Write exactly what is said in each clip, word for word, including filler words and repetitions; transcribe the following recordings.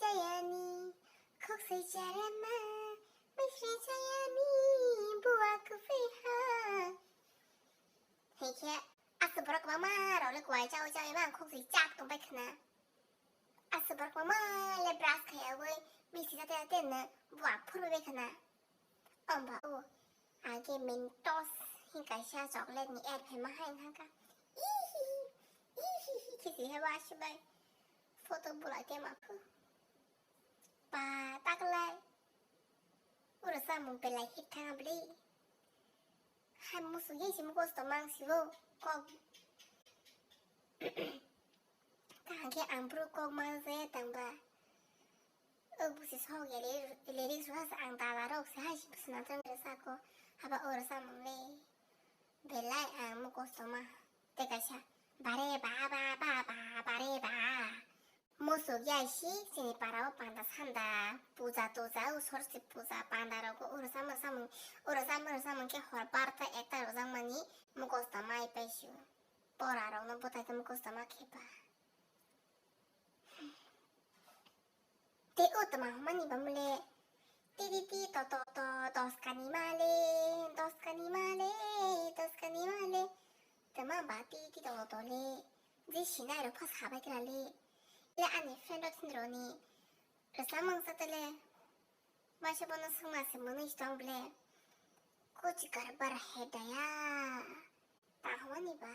chayani, khuk sui charema, misri chayani, bua kufi ha. Hingkhe aswk borok kwbangma rok le kwai chaui chaui ma khuk sui chak tongbai khna. Aswk borok kwbangma le brush khaiyaui misi jate jate no bua phurbai khna. Omba o age Mentos hin kaisa chocolate ni ad phaima hai hwnka. Ihihi, ihihi khe si he wa sibai photo bulai te ma phu. Pa taklai. Uro samung belai hit thang bli. Hai musu ye si mukosto mang si o kok. Kaham khe ang bru kok mang se tang ba. O busi sok ya le, le ri su ha sa ang dala rok se hai si busi na tang re sa ko. Haba uro samung le. Belai ang mukosto ma. Te kaisa. Bare ba ba ba ba bare ba. Musu ya si sini para o panda sanda. Puja tuja o sorsi puja panda rok o uro samung samung. Uro samung uro samung khe hor barta ekta rojak mani mukosto mai pai si o. Pora rok no bwtai khe mukosto ma khe ba. Te o tma hwnmani ba mole. Ti ti ti to to to dos kani male, dos kani male, dos kani male. Tma ba ti ti to to to le. Je sinai rok pha sabai kra le. Le ani friend rok thindro ni. Rwchapmung sa tele. Waisa bono swngna se mwnwi tong ble. Kuch garbar hai daya. Tahwani ba.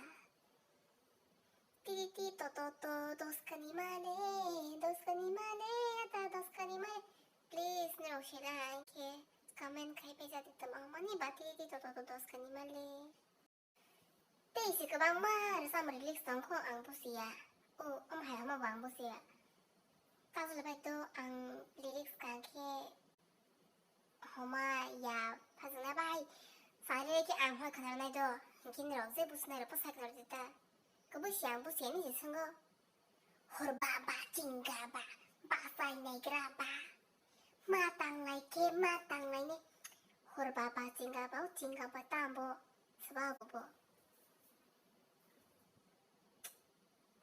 Ti ti to to to dos kani male, dos kani male, ta dos kani male. Please, nirok sela hai khe comment khai pe jadi tamo mani ba ti ti to to to dos kani male. Tei se kwbangma rwchapmung lyrics tong kho ang busiya. O, omo hai hwnma bo ang busiya. Kajol bai to ang lyrics kang khe hwnma ya phajwknai bai. Sari khe ang hoi khna nai do. Hinkhe nirok je businai rok bwsai khna rwdi ta. Kwbui se ang busiya ni je swngo. Hor ba ba chinga ba, ba sai nai gra ba. Ma tang nai khe ma tang nai ne. Hor ba ba chinga ba, o chinga ba tambo. Sba bo bo.